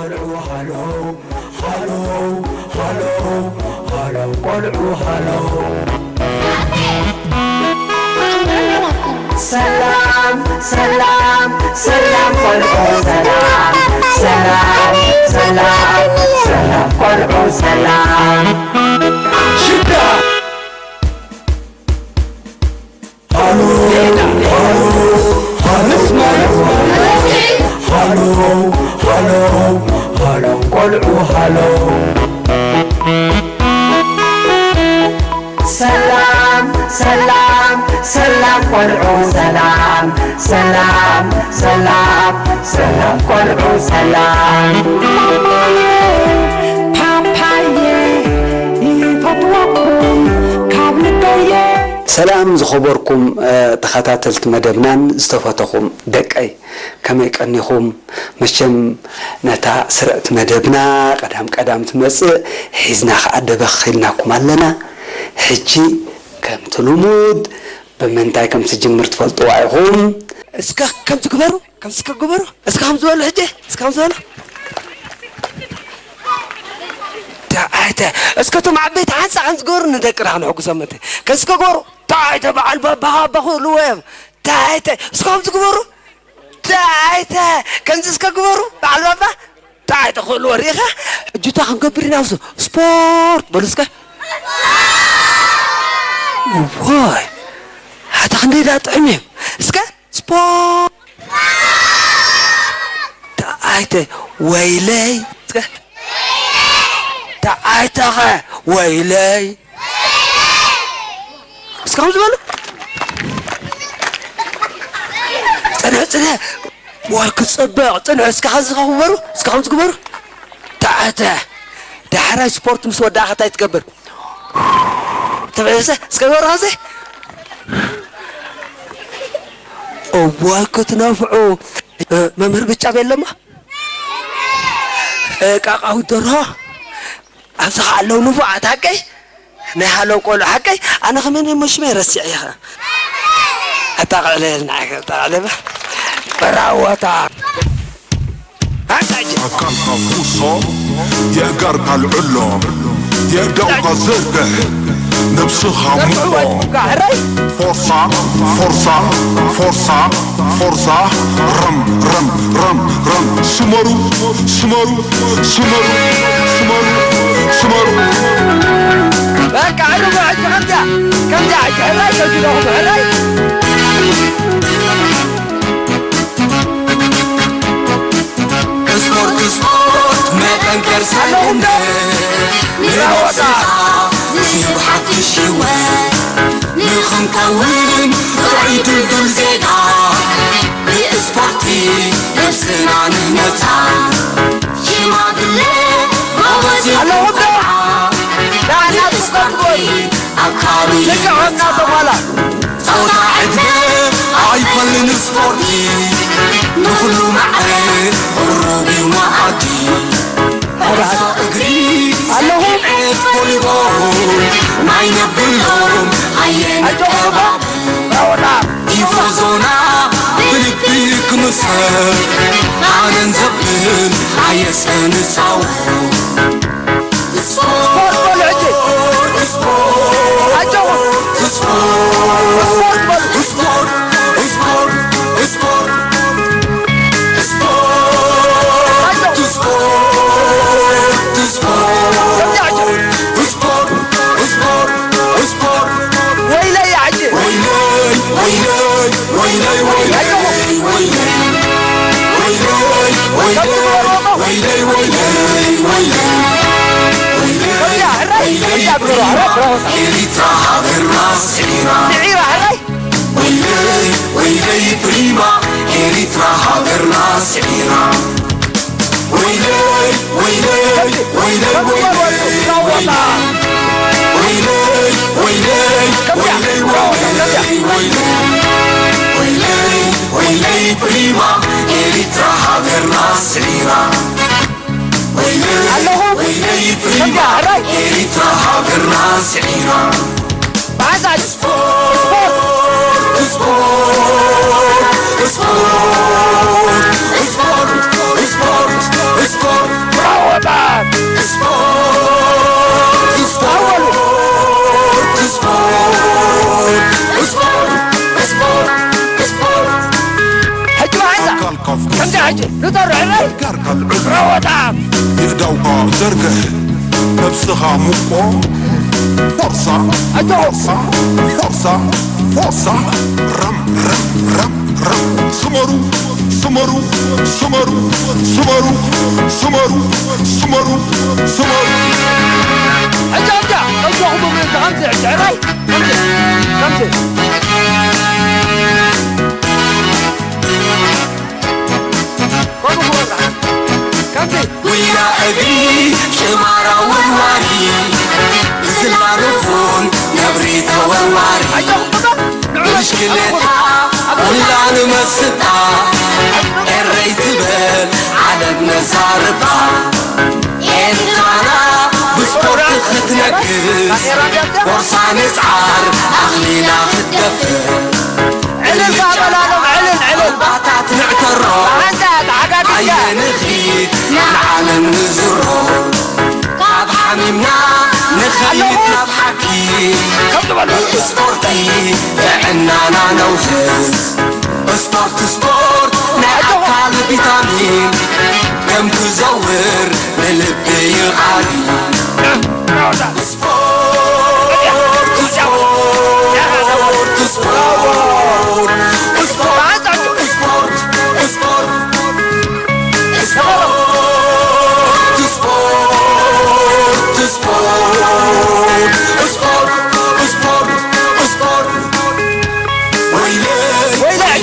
ቆልዑ ሃሎ፣ ሃሎ፣ ሃሎ፣ ሃሎ፣ ቆልዑ ሃሎ። ሰላም፣ ሰላም፣ ሰላም፣ ቆልዑ ሰላም። ሰላም፣ ሰላም፣ ሰላም፣ ቆልዑ ሰላም። ሽዳ! ሃሎ፣ ሃሎ፣ ሃሎ፣ ሃሎ፣ ሃሎ፣ ቆልዑ ሃሎ። ሰላም፣ ሰላም፣ ሰላም፣ ቆልዑ ሰላም። ሰላም፣ ሰላም፣ ሰላም፣ ቆልዑ ሰላም። ፓፓየ ይፈትወኩም ካብ ልበየ። ሰላም ዝኸበርኩም፣ እ፣ ተኸታተልቲ መደብናን ዝተፈተኹም ደቀይ፣ ከመይ ቀኒኹም? መቸም ነታ ስርዕቲ መደብና ቀዳም ቀዳም ትመጽእ ሒዝና ከኣ ደበኽ ኢልናኩም ኣለና። ሕጂ ከምቲ ልሙድ ብምንታይ ከም ትጅምር ትፈልጥዋ ኢኹም። እስከ ከምዚ ግበሩ፣ ከምዚ እስከ ግበሩ። እስከ ከምዚ በሉ ሕጂ፣ እስከ ከምዚ በሉ። ደዓይተ፣ እስከ እቶም ዓበይቲ ሓንሳእ ከምዚ ግበሩ፣ ንደቅና ክንሕጉሶም እቲ። ከምዚ እስከ ግበሩ። ደዓይተ፣ በዓል ባባ፣ ባባ ክብልዎ እዮም። ደዓይተ፣ እስከ ከምዚ ግበሩ። ደዓይተ፣ ከምዚ እስከ ግበሩ፣ በዓል ባባ። ደዓይተ፣ ክብልዎ ርኢኻ? ሕጂ እንታይ ክንገብር ኢና? ኣብዚ ስፖርት በሉ እስከ። እዋይ፣ ኣታ ክንደይ ደኣ ጥዑም እዮም። እስከ ስፖርት። ደዓይተ፣ ወይለይ። እስከ ደዓይተኸ፣ ወይለይ። እስከ ከምዚ በሉ። ጽንሕ፣ ጽንሕ። ወይ ክጽብቕ፣ ጽንሕ። እስከ ከምዚ ግበሩ፣ እስከ ከምዚ ግበሩ። ደዓይተ፣ ዳሕራይ ስፖርት ምስ ወዳእኻ እንታይ ትገብር? ትብዕሰ፣ እስከ ግበሩ ከምዚ። እዋይ ክትነፍዑ። እ፣ መምህር ብጫ ቤለማ። እ፣ ቃቃዊት ደርሆ። ኣብዚ ኸዓ ኣለዉ ንፉዓት ሓቀይ? ናይ ሃለው ቆልዑ ሓቀይ? ኣነ ከመይ ናይ መሽመይ ረሲዐ ኢኻ። ኣታ ቕዕለልና ኢኻ፣ ኣታ ቕዕለባ። በራወታ። ሓቀይ። ኣካልካ ኩሶ፣ የእጋርካ ልዕሎ፣ የእዳውካ ዘርግሕ፣ ነብስኻ ሙቆ። ፎርሳ፣ ፎርሳ፣ ፎርሳ፣ ፎርሳ፣ ረም፣ ረም፣ ረም፣ ረም። ስመሩ፣ ስመሩ፣ ስመሩ፣ ስመሩ፣ ስመሩ። በቃ፣ ዕርቡ ሕጂ ከምዚኣ፣ ከምዚኣ ሕጂ ሕራይ፣ ከምዚ ኢለኹም ሕራይ። ስፖርት፣ ስፖርት መጠንከር ሰውነት፣ ንነብስኻ ዝህብ ሓድሽ ህይወት፣ ንኽንከውን ጥዑይ ድልዱል ዜጋ፣ ብስፖርቲ ነብስና ንህነጻ። ሽማግለ፣ ጎበዝ ይኹን ቆልዓ፣ ብስፖርቲ ኣካሉ ይነጻ። ጾታ ዕድመ ኣይፈልይን ስፖርቲ፣ ንኹሉ ማዕረ ቅሩብ እዩ መኣዲ። ኩዕሶ እግሪ፣ ኣለኹ። ስክዔት፣ ቮሊቦል፣ ማይ ነብሎም፣ ኣየን ኣጆኹም። ቀባብ። ቲፎዞና ብልቢ ክምሰል፣ ኣነን ዘብል ኣየሰ ንጻወት። ስፖርት በሉ ሕጂ። ኣጆኹም። ስፖርት በሉ። ስፖርት፣ ስፖርት፣ ስፖርት። ስፖርት፣ ስፖርት፣ ስፖርት። ወይለይ ሕጂ። ወይለይ፣ ወይለይ፣ ወይለይ፣ ወይለይ፣ ወይለይ። ወይለይ፣ ወይለይ፣ ወይለይ፣ ወይለይ፣ ወይለይ። ከምዚኣ፣ ሕራይ፣ ከምዚኣ ግበሩ፣ ሕራይ፣ ብራቮ። ኤሪትራ ሃገርና ስዒራ። ስዒራ፣ ሕራይ። ወይለይ፣ ወይለይ፣ ፕሪማ፣ ኤሪትራ ሃገርና ስዒራ። ወይለይ፣ ወይለይ፣ ወይለይ፣ ወይለይ፣ ወይለይ። ወይለይ፣ ወይለይ፣ ወይለይ፣ ወይለይ፣ ወይለይ። ወይለይ፣ ወይለይ፣ ፕሪማ፣ ኤሪትራ ሃገርና ስዒራ። ወይለይ፣ ኣለኹ። ወይለይ፣ ፕሪማ፣ ከምዚኣ፣ ሕራይ። ኤሪትራ ሃገርና ስዒራ። ብሓንሳእ። ስፖርት፣ ስፖርት፣ ስፖርት፣ ስፖርት፣ ስፖርት፣ ስፖርት። ከምዚ ሕጂ ንጠርዕ እምበር። ሮቦት ኣም። የእዳውካ ዘርግሕ፣ ነብስኻ ሙቆ። ፎርሳ፣ ኣጆ። ፎርሳ፣ ፎርሳ፣ ፎርሳ። ረም፣ ረም፣ ረም፣ ረም። ስመሩ፣ ስመሩ፣ ስመሩ፣ ስመሩ፣ ስመሩ፣ ስመሩ፣ ስመሩ። ሕጂ ኣብዛ፣ ከምዚ ክቡር ከምዚ፣ ሕጂ፣ ሕራይ፣ ከምዚ፣ ከምዚ። ከምዚ ክወራ። ከምዚ። ጉያ እግሪ ሽማራ ወርዋሪ፣ ብዝላርፉን ነብሪ ተወርዋሪ። ኣይተውቅዶ? ብሽክሌታ ኩላ ንመስጣ፣ ኤረይ ትበል ዓለም ነዛርባ። ኤርትራና ብስፖርት ክትነግስ፣ ቦርሳ ንጽዓር ኣኽሊላ ክትደፍር። ዕልል ካበላሎም፣ ዕልል፣ ዕልል። ባታት ንዕተሮ፣ ብሓንሳእ ተሓጋጊዝካ። ኣየንኺድ ንዓለም ንዝሮ። ካብ ሓሚምና ንኸይድ ናብ ሓኪም። ከም ዝበሉ። ብስፖርቲ ጥዕናና ነውህዝ። ስፖርት፣ ስፖርት ናይ ኣካል ቪታሚን፣ ደም ክዘውር ንልቢ ይቓሪ። ስፖርት፣ ስፖርት፣ ስፖርት፣ ስፖርት፣ ስፖርት፣ ስፖርት፣ ስፖርት፣ ስፖርት፣ ስፖርት። ወይለይ፣ ወይለይ፣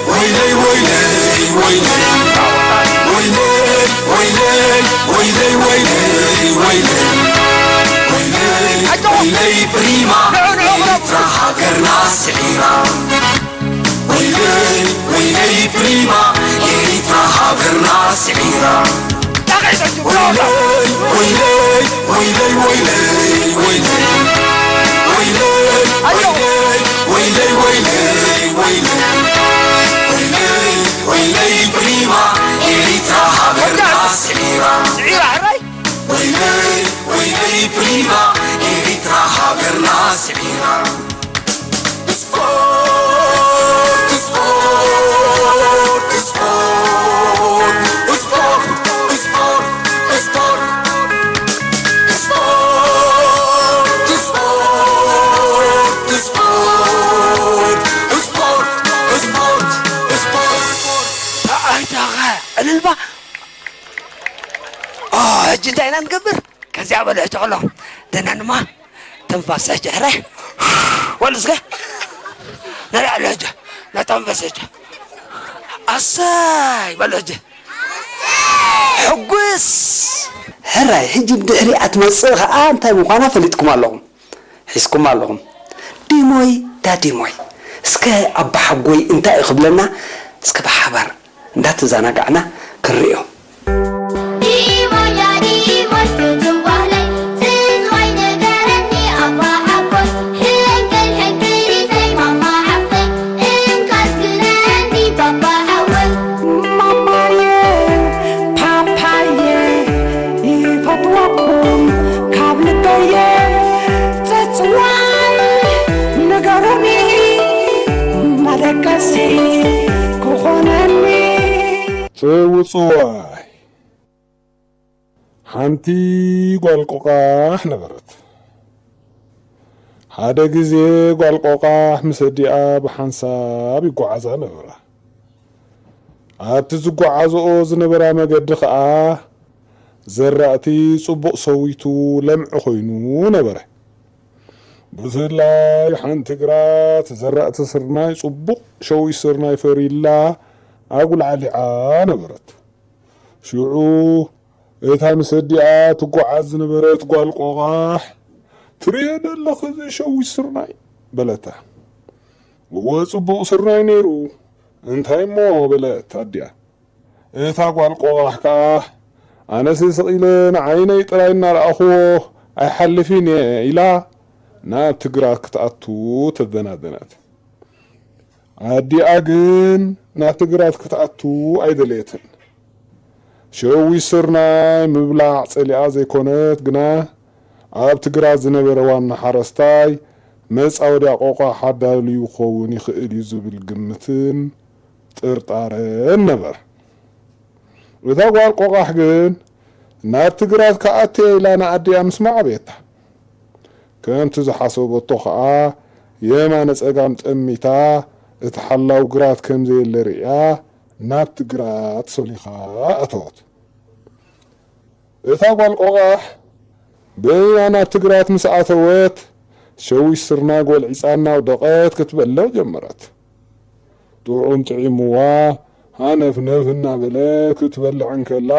ወይለይ፣ ወይለይ፣ ወይለይ። ወይለይ፣ ወይለይ፣ ወይለይ፣ ወይለይ፣ ወይለይ። ወይለይ፣ ወይለይ፣ ፕሪማ፣ ንዑ፣ ንዑ፣ ንዑ። ኤርትራ ሃገርና ስዒራ። ወይለይ፣ ወይለይ፣ ፕሪማ፣ ኤርትራ ሃገርና ስዒራ። ወይለይ፣ ወይለይ፣ ወይለይ፣ ወይለይ፣ ወይለይ። ወይለይ፣ ወይለይ፣ ወይለይ፣ ወይለይ፣ ወይለይ። ወይለይ፣ ወይለይ፣ ፕሪማ፣ ኤሪትራ ሃገርና ስዒራ። ስዒራ፣ ሕራይ። ወይለይ፣ ወይለይ፣ ፕሪማ፣ ኤሪትራ ሃገርና ስዒራ። ስፖርት፣ ስፖርት፣ ስፖርት፣ ስፖርት፣ ስፖርት፣ ስፖርት፣ ስፖርት። ኣይ፣ ዳኻ፣ ዕልልባ። ኦ፣ ሕጂ እንታይ ኢና ንገብር? ከዚኣ በሉ ሕጂ ከሎ። ደናንማ፣ ተንፋስ ሕጂ፣ ሕረ። በሉ እስከ። ንላዕሊ ሕጂ፣ ነተንፈስ ሕጂ። ኣሰይ፣ በሉ ሕጂ። ሕጉስ። ሕራይ፣ ሕጂ ብድሕሪኣ ትመጽእ ኸኣ እንታይ ምዃና ፈሊጥኩም ኣለኹም። ሒዝኩም ኣለኹም። ዲሞይ፣ ዳዲሞይ። እስከ ኣባሓጎይ እንታይ እዩ ክብለና? እስከ ብሓባር እንዳተዘናጋዕና ክንርእዮ። ዲሞያ ዲሞይ ክትዋህለይ፣ ትዝዋይ ንገረኒ ኣባ ሓጎይ፣ ሕንቅል ሕንቅሊተይ ማማ ሓፍተይ፣ እንካስ ግነኒ ባባ ሓወይ። ማማየ፣ ፓፓየ፣ ይፈትወኩም ካብ ልበየ፣ ጽጽዋይ ንገሩኒ፣ መደቀሲ ክኾነኒ። ጽውጽዋይ። ሓንቲ ጓል ቆቓሕ ነበረት። ሓደ ግዜ ጓል ቆቓሕ ምስ ኣዲኣ ብሓንሳብ ይጓዓዛ ነበራ። ኣብቲ ዝጓዓዝኦ ዝነበራ መገዲ ኸኣ ዘራእቲ ጽቡቕ ሰዊቱ ለምዒ ኾይኑ ነበረ። ብፍላይ ሓንቲ ግራት ዘራእቲ ስርናይ ጽቡቕ ሸዊት ስርናይ ፈርይላ ኣጉልዓሊዓ ነበረት። ሽዑ እታ ምስ ኣዲኣ ትጓዓዝ ዝነበረት ጓል ቆቓሕ፣ "ትርእዮ ዶ ኣለኺ እዚ ሸዊት ስርናይ?" በለታ። "እወ፣ ጽቡቕ ስርናይ ነይሩ። እንታይ እሞ?" በለት ኣዲኣ። እታ ጓል ቆቓሕ ከኣ፣ "ኣነስ ስቕ ኢለ ንዓይነይ ጥራይ እናረኣኽዎ ኣይሓልፍን እየ" ኢላ ናብቲ ግራት ክትኣቱ ተደናደነት። ኣዲኣ ግን ናብቲ ግራት ክትኣቱ ኣይደለየትን። ሸዊት ስርናይ ምብላዕ ጸሊኣ ዘይኮነት ግና፣ ኣብቲ ግራት ዝነበረ ዋና ሓረስታይ መጻወድያ ቆቋሕ ኣዳልዩ ክኸውን ይኽእል እዩ ዝብል ግምትን ጥርጣረን ነበራ። እታ ጓል ቆቓሕ ግን ናብቲ ግራት ክኣቱ እየ ኢላ ንኣዲኣ ምስማዕ ኣበየታ። ከምቲ ዝሓሰበቶ ኸኣ የማነ ጸጋም ጠሚታ እቲ ሓላው ግራት ከም ዘየለ ርእያ ናብቲ ግራት ሰሊኻ ኣተወት። እታ ጓል ቆቓሕ በይና ናብቲ ግራት ምስ ኣተወት ሸዊት ስርናይ ጎልዒጻ እናውደቐት ክትበልዕ ጀመረት። ጥዑም ጥዒምዋ ሃነፍነፍ እናበለት ክትበልዕ እንከላ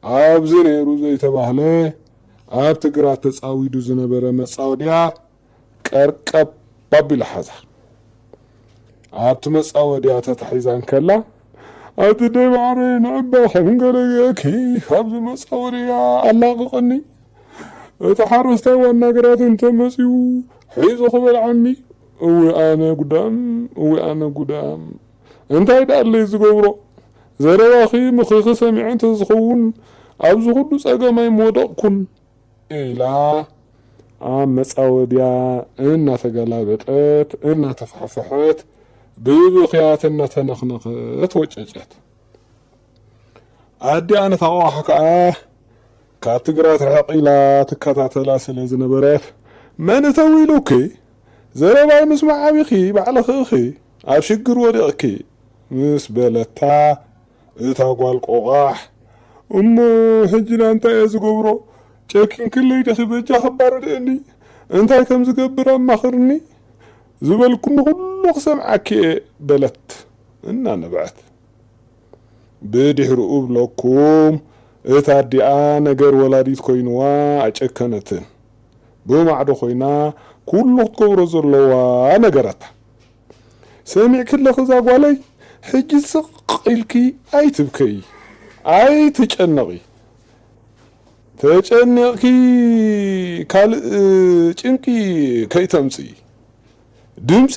ኣብዚ ነይሩ ዘይተባህለ ኣብቲ ግራት ተጻዊዱ ዝነበረ መጻወድያ ቀርቀብ ኣቢሉ ሓዛ። ኣብቲ መጻወድያ ተታሒዛ እንከላ ኣቲ ደይ ማዕረ ንዕባ ከም ገለ ገኪ ካብዚ መጻወድያ ኣላቕቐኒ። እቲ ሓረስታይ ዋና ግራት እንተመጺኡ ሒዙ ክበልዓኒ። እዊ ኣነ ጉዳም፣ እዊ ኣነ ጉዳም። እንታይ ደኣለይ ዝገብሮ? ዘረባኺ ምኽርኺ ሰሚዐ እንተዝኸውን ኣብዚ ኩሉ ጸገም ኣይምወደቕኩን። ኢላ ኣብ መጻወድያ እናተገላበጠት እናተፋሕፈሐት ብብኽያት እናተነኽነኸት ወጨጨት። ኣዲኣ ነታ ቆቓሕ ከኣ ካብቲ ግራት ርሕቕ ኢላ ትከታተላ ስለ ዝነበረት፣ መን እተው ኢሉኪ? ዘረባይ ምስማዕ ኣቢኺ ባዕልኺ ኢኺ ኣብ ሽግር ወዲቕኪ ምስ በለታ፣ እታ ጓል ቆቓሕ፣ እሞ ሕጂ ዳ እንታይ እየ ዝገብሮ? ጨኪንክለይ ዲኺ? በጃኺ ኣባርድእኒ። እንታይ ከም ዝገብር ኣማኽርኒ። ዝበልኩኒ ኩሉ ክሰምዓኪ እየ በለት እናነብዐት። ብድሕሪኡ እብለኩም እታ ኣዲኣ ነገር ወላዲት ኮይንዋ ኣጨከነትን። ብማዕዶ ኮይና ኩሉ ክትገብሮ ዘለዋ ነገረታ። ሰሚዕኪ ኣለኺ እዛ ጓለይ፣ ሕጂ ስቕ ኢልኪ ኣይትብከዪ፣ ኣይትጨነቒ። ተጨኒቕኪ ካልእ ጭንቂ ከይተምፅኢ። ድምፂ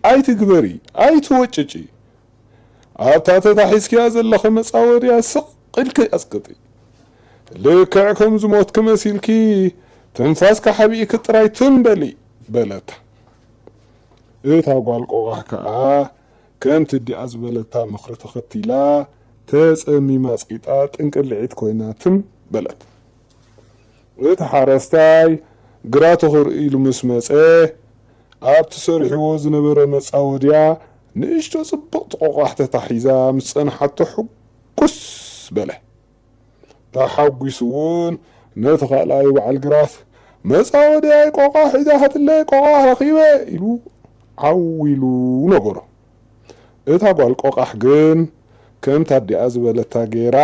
ኣይትግበሪ፣ ኣይትወጭጪ። ኣብታ ተታሒዝክያ ዘለኺ መፃወድያ ስቕ ኢልኪ ኣፅቅጢ። ልክዕ ከም ዝሞትኪ መሲልኪ ትንፋስኪ ሓቢእኪ ጥራይ ትም በሊ በለታ። እታ ጓል ቆቓሕ ከኣ ከምቲ ኣዲኣ ዝበለታ ምኽሪ ተኸቲላ ተጸሚማ ኣጽቂጣ ጥንቅልዒት ኮይና ትም በለት። እቲ ሓረስታይ ግራቱ ክርኢ ኢሉ ምስ መጸ ኣብቲ ሰሪሕዎ ዝነበረ መጻወድያ ንእሽቶ ጽብቕቲ ቆቋሕ ተታሒዛ ምስ ጸንሓቶ ሕጉስ በለ። ተሓጒሱ እውን ነቲ ካልኣዩ በዓል ግራት፣ "መጻወድያይ ቆቋሕ ሒዛትለይ ቆቋሕ ረኺበ" ኢሉ ዓው ኢሉ ነገሮ። እታ ጓል ቆቋሕ ግን ከምታ ኣዲኣ ዝበለታ ገይራ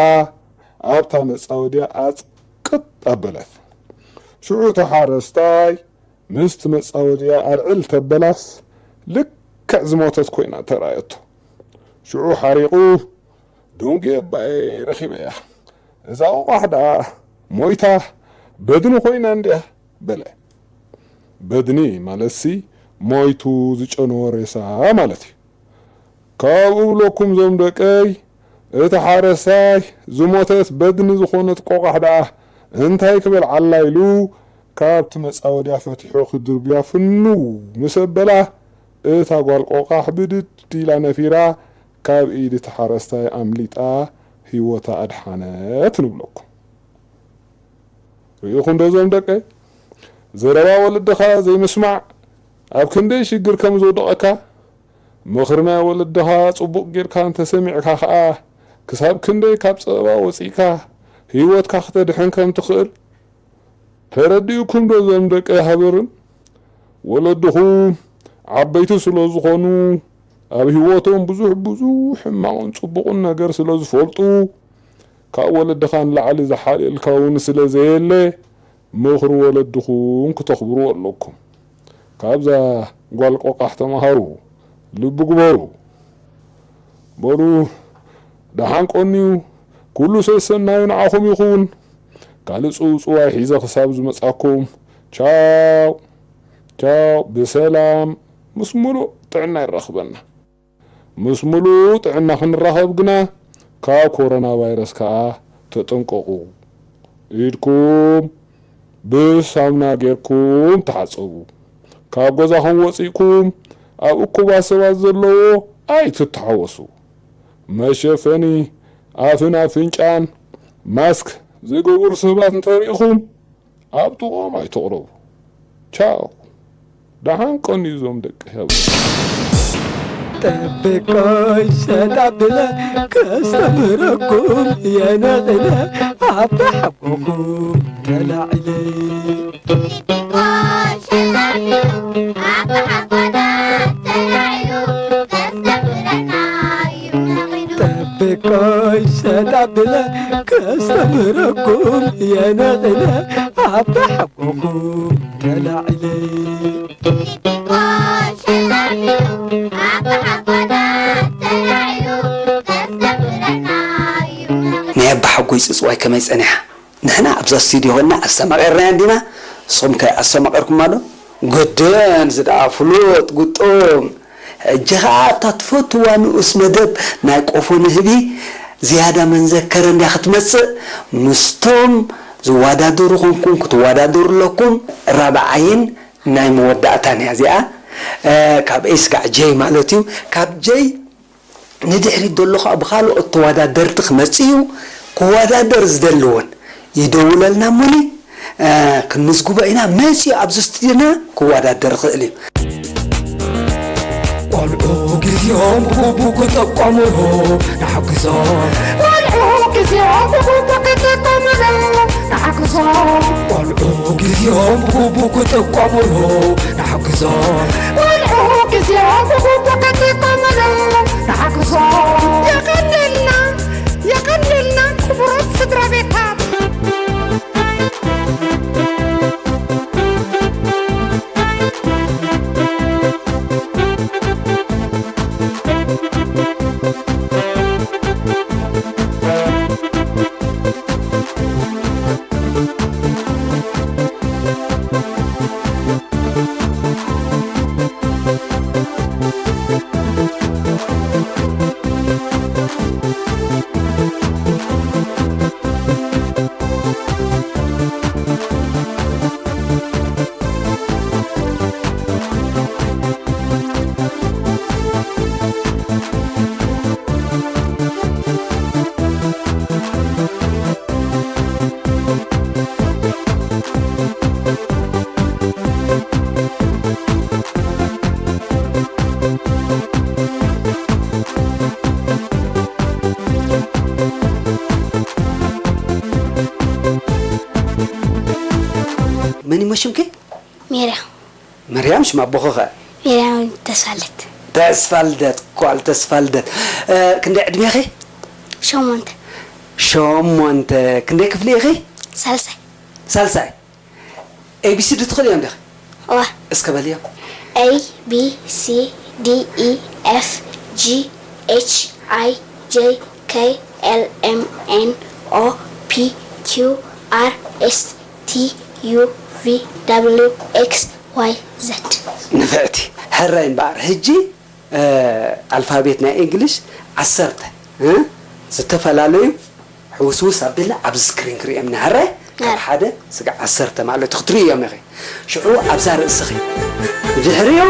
ኣብታ መጻወድያ ኣጽቅጥ ኣበለት። ሽዑ እቲ ሓረስታይ ምስቲ መጻወድያ ኣልዕል ተበላስ ልክዕ ዝሞተት ኮይና ተራእየቶ። ሽዑ ሓሪቑ፣ "ደንጉየ እባ እየ ረኺበያ። እዛ ቆቋሕ ደኣ ሞይታ በድኒ ኮይና እንድያ" በለ። በድኒ ማለትሲ ሞይቱ ዝጨነወ ሬሳ ማለት እዩ። ካብኡ እብለኩም እዞም ደቀይ፣ እቲ ሓረስታይ ዝሞተት በድኒ ዝኾነት ቆቋሕ ደኣ እንታይ ክበልዓላ ኢሉ ካብቲ መጻወድያ ፈቲሑ ክድርብያ ፍንው ምስ ኣበላ፣ እታ ጓል ቆቋሕ ብድድ ኢላ ነፊራ ካብ ኢድ እቲ ሓረስታይ ኣምሊጣ ህይወታ ኣድሓነት ንብለኩም። ርኢኹም ዶ እዞም ደቀይ? ዘረባ ወለድኻ ዘይምስማዕ ኣብ ክንደይ ሽግር ከም ዘውድቐካ፣ ምኽሪ ናይ ወለድኻ ጽቡቕ ጌርካ እንተሰሚዕካ ኸኣ፣ ክሳብ ክንደይ ካብ ጸበባ ወጺእካ ህይወትካ ክተድሕን ከም ትኽእል ተረዲኡኩም ዶ እዞም ደቂ ሃበርም? ወለድኹም ዓበይቲ ስለ ዝኾኑ፣ ኣብ ህይወቶም ብዙሕ ብዙሕ ሕማቕን ጽቡቕን ነገር ስለ ዝፈልጡ፣ ካብ ወለድኻ ንላዕሊ ዝሓልየልካ እውን ስለ ዘየለ፣ ምኽሪ ወለድኹም ክተኽብርዎ ኣለኩም። ካብዛ ጓል ቆቃሕ ተማሃሩ፣ ልቢ ግበሩ። በሉ ደሓን ቆንዩ፣ ኩሉ ሰሰናዩ ንዓኹም ይኹን። ካልእ ጽውጽዋይ ሒዘ ክሳብ ዝመጻኩም፣ ቻው ቻው፣ ብሰላም ምስ ምሉእ ጥዕና ይራኽበና። ምስ ምሉእ ጥዕና ክንራኸብ ግና ካብ ኮሮና ቫይረስ ከኣ ተጠንቀቑ። ኢድኩም ብሳሙና ጌርኩም ተሓጸቡ። ካብ ገዛኹም ወጺእኩም ኣብ እኩባት ሰባት ዘለዎ ኣይትተሓወሱ። መሸፈኒ ኣፍን ኣፍንጫን ማስክ ዝገብሩ ሰባት እንተሪእኹም ኣብ ጥቕኦም ኣይትቕረቡ። ቻው። ደሓን ቀንዩ እዞም ደቂ ሄብሮን። ጠብቆይ ሸጣብለ ከስተምረኩም የነቕለ ኣባሓጎኹም ተላዒለ ጠብቆይ ሸጣብለ ከስተምረኩም የነቕለ ኣባሓጎኹም ተላዒለ ናይ ኣባ ሓጎይ ጽጽዋይ ከመይ ጸኒሓ? ንሕና ኣብዛ ስቱድዮ ኾንና ኣስተማቒርናያ እንዲና? ንስኹም ከ ኣስተማቒርኩማ ዶ? ግድን ዝደኣ ፍሉጥ ግጡም። ሕጂ ኸኣ ኣብታ ትፈትዋ ንኡስ መደብ ናይ ቆፎ ንህቢ ዝያዳ መንዘከረ እንድያ ክትመጽእ። ምስቶም ዝወዳደሩ ኾንኩም ክትወዳደሩ ኣለኩም። ራብዓይን ናይ መወዳእታን እያ እዚኣ። ካብ ኤ ስጋዕ ጀይ ማለት እዩ። ካብ ጀይ ንድሕሪት ዘሎ ከዓ ብኻልኦት ተወዳደርቲ ክመፅእ እዩ። ክወዳደር ዝደሊ እውን ይደውለልና እሞኒ ክንምዝግቦ ኢና። መፂኡ ኣብዚ ስቱድዮና ክወዳደር ይኽእል እዩ። ቆልዑ ግዜኦም ብግቡእ ክጥቀሙሉ ንሓግዞም። ቆልዑ ግዜኦም ብግቡእ ክጥቀሙሉ ንሓግዞም። ቆልዑ ግዜኦም ብግቡእ ክጥቀሙሉ ንሓግዞም። ቆልዑ ግዜኦም ብግቡእ ክጥቀሙሉ ንሓግዞም። የቐንየልና፣ የቐንየልና ክቡራት ስድራ ቤታት። መን እሞ ሽምኪ? ሜርያም። መርያም ሽም ኣቦኺ ኸ? ሜርያም ተስፋልደት። ተስፋልደት ኳል ተስፋልደት። እ፣ ክንደይ ዕድሜኺ? ሸሞንተ። ሸሞንተ። ክንደይ ክፍሊ ኢኺ? ሳልሳይ። ሳልሳይ። ኤ ቢ ሲ ዲ ትኽእልዮ እንዲኺ? እዋ። እስከ በልዮ። A B C D E F G H I J K L M N O P Q R S T U V W X Y Z። ንፍዕቲ። ሕራይ እምበኣር ሕጂ፣ እ፣ ኣልፋቤት ናይ እንግሊሽ ዓሰርተ፣ እ፣ ዝተፈላለዩ ሕውስውስ ኣቢልና ኣብዚ ስክሪን ክርእዮም ኢና። ሕራይ? ካብ ሓደ ስጋዕ ዓሰርተ ማለት እዩ። ክትርእዮም ኢኺ። ሽዑ ኣብዛ ርእስኺ። ድሕሪኡ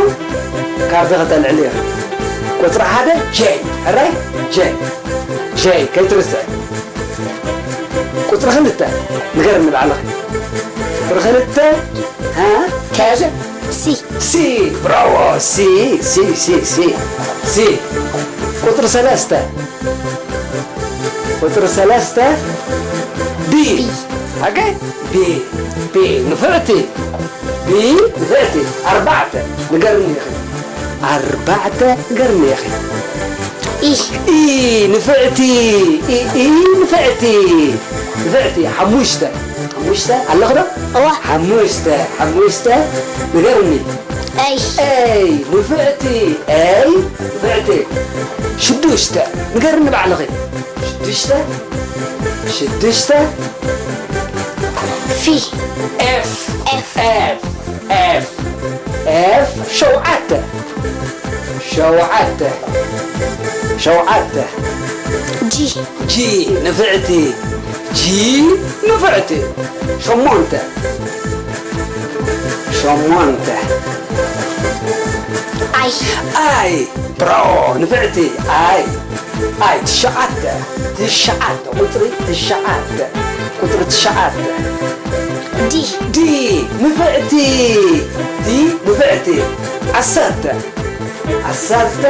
ካርድ ከተልዕሊ ኢኺ። ቁጽሪ ሓደ ጀይ። ሕራይ? ጀይ። ጀይ። ከይትርስዕ። ቁጽሪ ክልተ። ንገርኒ ባዕልኺ። ቁጽሪ ክልተ። ሃ? ተያዘ? ሲ። ሲ። ብራቮ። ሲ። ሲ። ሲ። ሲ። ሲ። ቁጽሪ ሰለስተ። ቁጽሪ ሰለስተ። ቢ። ኦኬ? ቢ። ቢ። ንፍዕቲ። ቢ። ንፍዕቲ። ኣርባዕተ። ንገርኒ ኢኺ። ኣርባዕተ። ንገርኒ ኢኺ። ኢ። ኢ። ንፍዕቲ። ኢ። ኢ። ንፍዕቲ። ንፍዕቲ። ሓሙሽተ። ሓሙሽተ። ኣለኺ ዶ? እዋ። ሓሙሽተ። ሓሙሽተ። ንገርኒ። ኤይ። ኤይ። ንፍዕቲ። ኤይ። ንፍዕቲ። ሽዱሽተ። ንገርኒ ባዕልኺ። ሽዱሽተ። ሽዱሽተ። ፊ። ኤፍ። ኤፍ። ኤፍ። ኤፍ። ኤፍ። ሸውዓተ። ሸውዓተ። ሸውዓተ። ጂ። ጂ ንፍዕቲ። ጂ ንፍዕቲ። ሸሞንተ። ሸሞንተ። ኣይ። ኣይ። ብራቮ ንፍዕቲ። ኣይ። ኣይ ትሽዓተ፣ ትሽዓተ፣ ቁፅሪ ትሽዓተ፣ ቁፅሪ ትሽዓተ። ዲ። ዲ ንፍዕቲ፣ ዲ ንፍዕቲ። ዓሰርተ፣ ዓሰርተ፣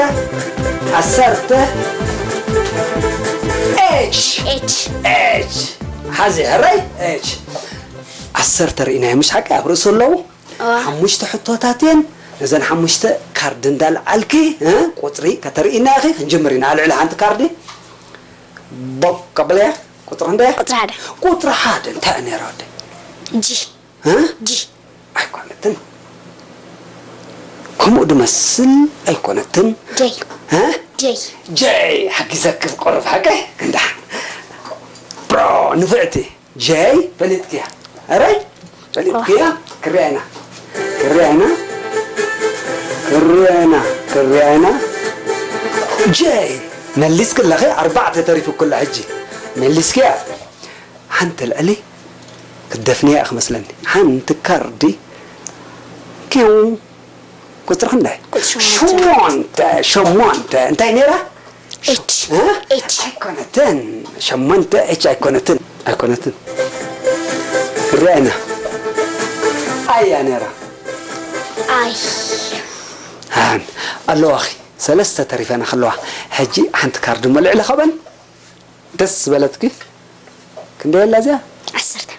ዓሰርተ። ኤች። ኤች። ኤች። ሓዚ ሕራይ ኤች። ዓሰርተ ርኢናዮ፣ ምሽ ሓቂ ኣብ ርእሱ ኣለዉ። እዋ። ሓሙሽተ ሕቶታት እየን። ነዘን ሓሙሽተ ካርድ እንዳልዓልኪ፣ እ፣ ቁፅሪ ከተርእይና ኢኺ። ክንጅምር ኢና። ኣብ ልዕሊ ሓንቲ ካርዲ ቦብ ቀበለያ። ቁፅሪ ክንደያ? ቁፅሪ ሓደ። ቁፅሪ ሓደ እንታይ እያ ነይራ ወደይ? ጂ። እ? ጂ። ኣይኮነትን። ከምኡ ድመስል ኣይኮነትን። ጀይ። እ? ጀይ። ጀይ። ሓጊዘኪ ዝቆርብ ሓቀይ። እንዳ። ብሮ ንፍዕቲ። ጀይ ፈሊጥክያ? ኣረይ ፈሊጥክያ? ክርያ ኢና፣ ክርያ ኢና፣ ክርያ ኢና፣ ክርያ ኢና። ጀይ መሊስክለኺ፣ ኣርባዕተ ተሪፉክላ ሕጂ። መሊስክያ? ሓንቲ ልዕሊ ክትደፍንያ ኢኺ መስለኒ። ሓንቲ ካርዲ ኪው። ቁፅሪ ክንደይ? ቁፅሪ ሸሞንተ። ሸሞንተ፣ ሸሞንተ። እንታይ ነይራ? ኤች። እ? ኤች። ኣይኮነትን። ሸሞንተ ኤች ኣይኮነትን። ኣይኮነትን። ርኣይና። ኣያ ነይራ። ኣይ። ሃን። ኣለዋኺ። ሰለስተ ተሪፈና ከለዋ። ሕጂ ሓንቲ ካርድ እሞ ልዕሊ ኸበን። ደስ ዝበለትኪ? ክንደይ ኣላ እዚኣ? ዓሰርተ።